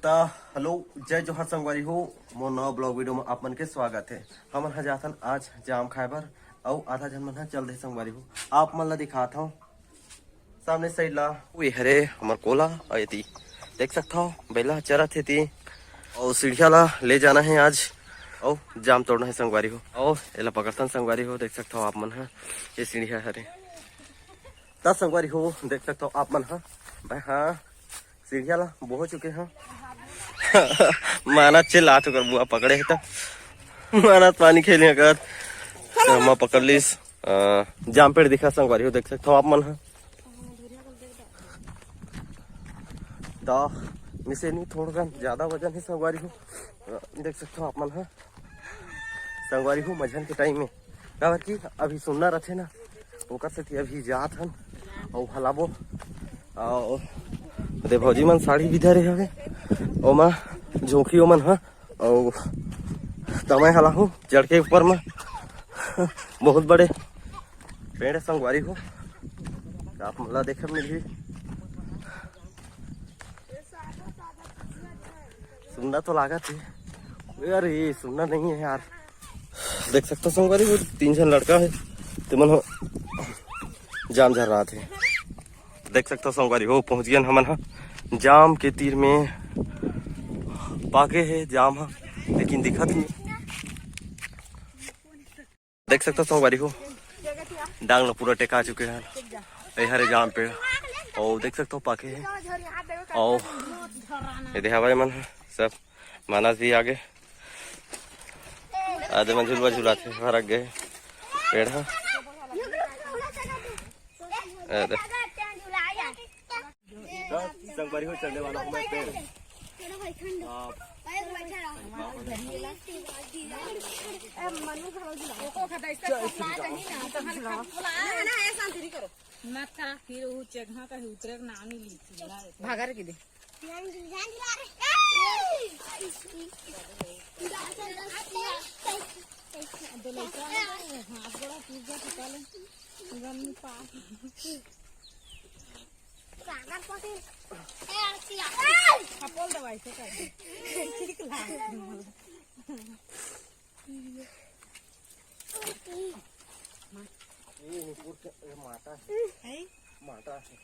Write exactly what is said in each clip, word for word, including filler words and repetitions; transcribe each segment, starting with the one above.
त हेलो, जय जोहार संगवारी हो, मोर नवा ब्लॉग वीडियो में आप मन के स्वागत है। हमन ह जाथन आज जाम खाए बर, अउ आधा झन मन ह चल दे संगवारी हो। आप मन ला दिखात हव सामने साइड ला, वे हरे हमर कोला, अउ एती देख सकत हव बैला चरत हे ती, अउ सीढ़िया ला ले जाना है आज, अउ जाम तोड़ना है संगवारी हो। अउ एला पकड़थन संगवारी हो, देख सकत हव आप मन ह, ये सीढ़िया हरे। त संगवारी हो, देख सकत हव आप मन ह, मैं ह सीढ़िया ला बोह चुके हव। माना चिल्ला चुकर बुआ पकड़े हे त, माना पानी खेलिया कर, त मैं पकड़ लिस। अ, जाम पेड़ दिखा संगवारी हो, देख सकत हव आप मन ह। त मिसे नहीं, थोड़ा कन ज्यादा वजन है संगवारी हो। अ, देख सकत हव आप मन ह, संगवारी हो, मझन के टाइम में, काबर कि अभी सुन्ना रथे ना, ओकर सेती अभी जात हन अउ हलाबो। अउ दे भौजी मन साड़ी भी धरे हवे, ओमा झोंकी ओमन ह। अउ तमय हला हूँ चढ़ के ऊपर में। बहुत बड़े पेड़ संगवारी हो, आप मन ला देखे मिलही। सुन्ना तो लागत है यार, ये सुन्ना नहीं है यार। देख सकत हव संगवारी हो, तीन झन लड़का है, ते मन हो जाम झर्रात है। देख सकत हव संगवारी हो, पहुंच गेन हमन ह जाम के तीर में। पाके हे जाम ह, लेकिन दिखत नहीं। देख सकत हव संगवारी हो, डांग ल पूरा टेका चुके हन। ए हरे जाम पेड़, अउ देख सकत हव पाके हे। अउ ये दे हवय मन ह सब, मानस भी आगे। आदे मन झुलवा झुलाथे, भरक गए पेड़ ह। ए दे। संगवारी हो, चढ़ने वाला हूँ मैं पेड़। आप मत करा, फिर वो चेघा का ही उतरे के नाम नहीं ली। भागा रे किदे। दो लड़का हाथ गोड़ा टूट गया तो कल गम पास। खपोल दवाई से कर। ठीक लाग। ये ऊपर के, ये माटा है। है? माटा है।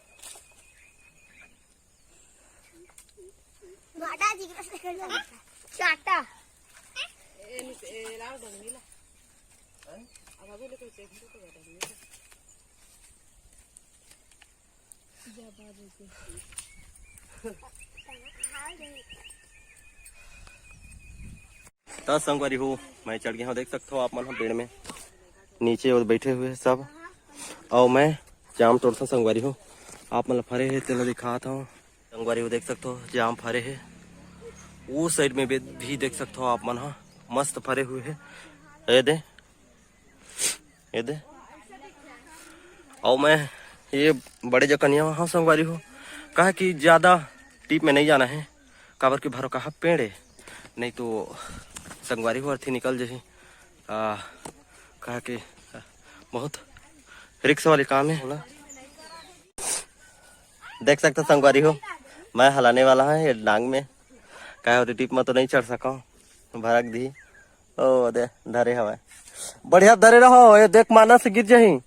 माटा जी के पास लेकर जाओ। चाटा। ए, ए, लाओ डंडी ला। हैं? अब अभी लेके चेक तो कर डंडी ला। त संगवारी हो, मैं चढ़ गया हूँ, देख सकते हो आप मन ह पेड़ में नीचे और बैठे हुए सब। और मैं जाम तोड़ता संगवारी हो, आप मन ल फरे हे तेला दिखात हूँ। संगवारी हो, देख सकते हो जाम फरे हे, वो साइड में भी, भी देख सकते हो आप मन ह, मस्त फरे हुए हे। ये दे, ये दे। अउ मैं ये बड़े जकनिया हव संगवारी हो, काहे कि ज्यादा टीप में नहीं जाना है, काबर कि भरो कहा पेड़ है, नहीं तो संगवारी हो अर्थी निकल जाही। आ, काहे कि बहुत रिक्स वाली काम है ना। देख सकते हो संगवारी हो, मैं हलाने वाला है ये डांग में, काहे होती टीप में तो नहीं चढ़ सका, भरक दी। ओ दे, धरे हवय। बढ़िया धरे रहो, ये देख मानस गिर जाही।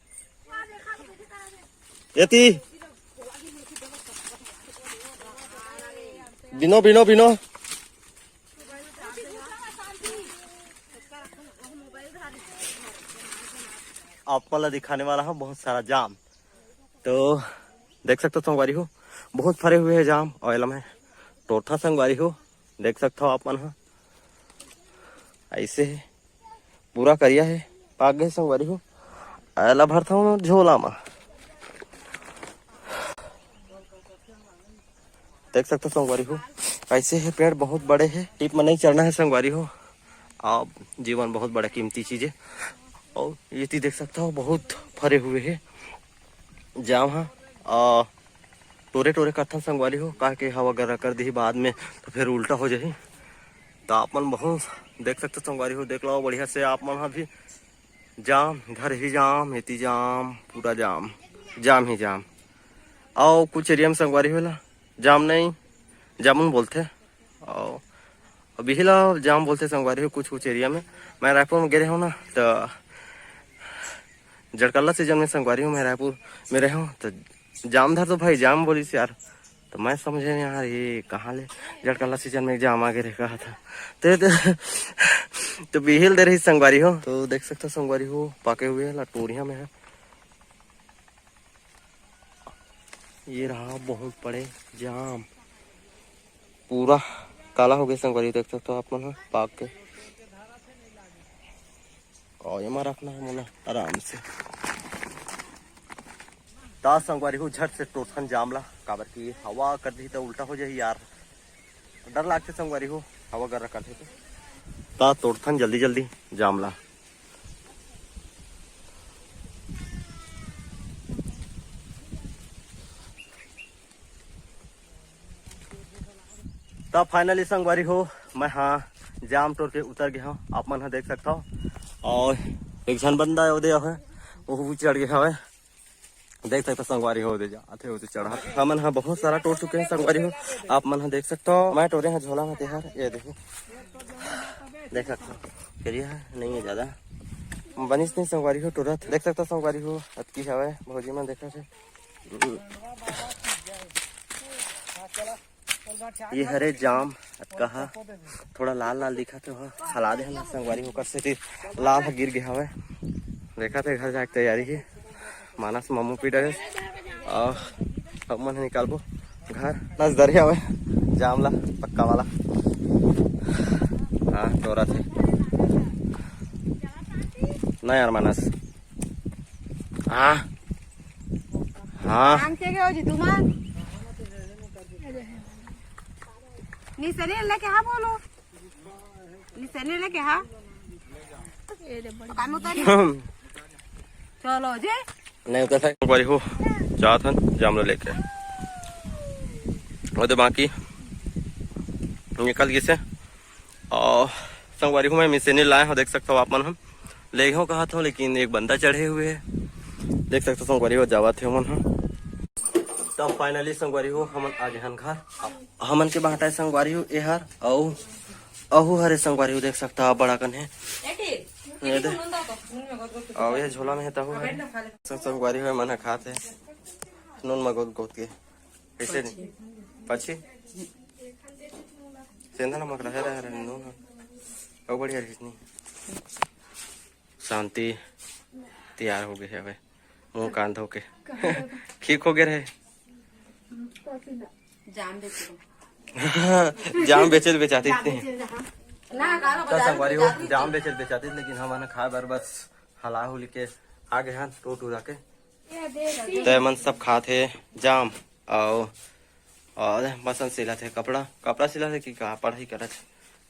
एती। बिनो, बिनो, बिनो। आप मन ला दिखाने वाला हूँ बहुत सारा जाम। तो देख सकते हो संगवारी हो, बहुत फरे हुए हैं जाम। और एला मैं टोरथों संगवारी हो, देख सकते हो आप मन ह। ऐसे है, पूरा करिया है, पाक गए संगवारी हो। एला भरथों झोला मा। देख सकते हो संगवारी हो, ऐसे है पेड़ बहुत बड़े है, टीप में नहीं चढ़ना है संगवारी हो। आप जीवन बहुत बड़ा कीमती चीज है। और ये ती देख सकते हो बहुत फरे हुए है जाम हा। आ, टोरे टोरे करथन संगवारी हो, काहे कि हवा गर्रा कर दिही बाद में तो फिर उल्टा हो जाही। तो आप मन बहुत देख सकते हो संगवारी हो, देख लो बढ़िया से आप मन ह भी। जाम, इधर ही जाम, एती जाम, पूरा जाम, जाम ही जाम। अउ कुछ एरिया में संगवारी होला जाम नहीं, जामुन बोलथे, अउ बिही ला जाम बोलथे संगवारी हो कुछ कुछ एरिया में। मैं रायपुर में गे रहे हूँ ना, तो जड़कल्ला सीजन में संगवारी हो मैं रायपुर में रहे हूँ, तो जाम धर तो भाई जाम बोलिस यार। तो मैं समझे नहीं यार, ये कहाँ ले जड़कल्ला सीजन में जाम आ गे रहे कहा था। तो, तो, तो बिही ल दे रही संगवारी हो, तो देख सकता संगवारी हो पाके हुए ला टोरिया में है। ये रहा बहुत बड़े जाम, पूरा काला हो गया संगवारी, देख सकते हो आप मन ह पाक के। और एमा रखना है मोला आराम से। ता संगवारी हो झट से टोरथन जाम ला, काबर कि हवा कर दी तो उल्टा हो जाही यार, डर लागथे संगवारी हो, हवा गर्रा करथे तो। ता तोड़थन जल्दी जल्दी जाम ला। त finally संगवारी हो, मैं हा जाम टोर के उतर गया हूँ, आप मन हा देख सकता हो। और एक झन बंदा ओदे है, वो भी चढ़ गया है। देख सकता संगवारी हो, ओदे जाते होते चढ़ा। हमन हा बहुत सारा टोर चुके हैं संगवारी हो, आप मन हा देख सकता हो। मैं टोरे हा झोला में तेहर, ये देखो, देख सकता हो, करिया है, नहीं है ज्यादा, बनिस नहीं संगवारी हो, टोरत देख सकता संगवारी हो, अतकी हवे भौजी मन देखा थे। ये हरे जाम अतका हा, थोड़ा लाल लाल दिखत हे, हला दे हन संगवारी, ओकर सेती लाल ह गिर गे हवय। देखत हे घर जाके तैयारी हे। मानस मम्मू पी डरे, और अब मन निकालबो घर। नस दरिया हवय जाम ला, पक्का वाला। हाँ, टोरत हे ना यार मानस। हाँ, हाँ। आम के गयो जी तुमान। निसरे लेके हाँ बोलो। निसरे लेके हाँ। काम उतारी। चलो जी। नहीं उतर सकता। संगवारी हो, जात हन जाम ला लेके। ओदे बाकी निकल गिसे। और संगवारी हो, मैं मिसेनी लाए हो, देख सकता हो आप मन हम। ले हो कहा था, लेकिन एक बंदा चढ़े हुए है। देख सकता हो संगवारी हो, जावत है मन हम। तब finally संगवारी हो, हमन आ गए हन घर। हमन के बांटा है संगवारी हो, एहर अउ अहू हरे संगवारी हो, देख सकता हो, बड़ा कन है। ये दे। अउ ये झोला में है, तहू है। सब संगवारी हो, मन ह खात है। नून मगोत गोत के। कैसे नहीं? पाछी? सेंधा नमक रहे, रहे, रहे, नून ह। अउ बढ़िया रहिस नहीं। शांति तैयार हो गई है, मुंह कान धो के। ठीक हो गए रहे। जाम दे तू। जाम बेचे बेचाते इतने। ना, कारो तो बाजार संगवारी हो, में जाम बेचे बेचाते, लेकिन हमन खाए बर बस हला हुली के आ गए हैं, टोट उड़ा के। तय मन सब खात हे जाम, अउ, अउ बसन सिलत हे कपड़ा, कपड़ा सिलत हे कि का, पढ़ाई करत हे,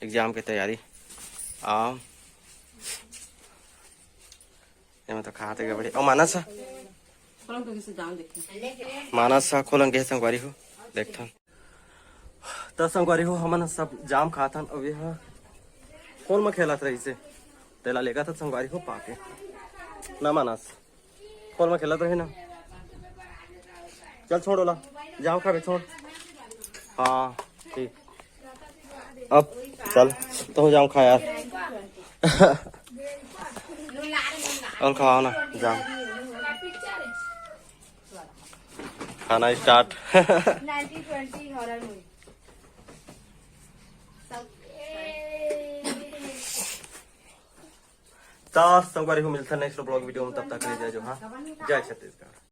exam के तैयारी। आ, एमा तो खात हे गबड़ी। अउ मानस ह? खोलन के से जान देखे। मानस ह खोलन के संगवारी हो, देखथन। त संगवारी हो, हमन सब जाम खाथन, अउ ये ह खोल म खेलत रहिसे, तेला लेगत हन संगवारी हो पाके। ना मानस, खोल म खेलत रही ना। चल छोड़ ओला, जाम खाबे, छोड़। हाँ, ठीक। अब चल, तो जाम खा यार। और खाओ ना जाम। खाना start। Nineteen twenty horror movie. त संगवारी हो, मिलथन next vlog video में, तब तक के लिए जय जोहार, जय छत्तीसगढ़।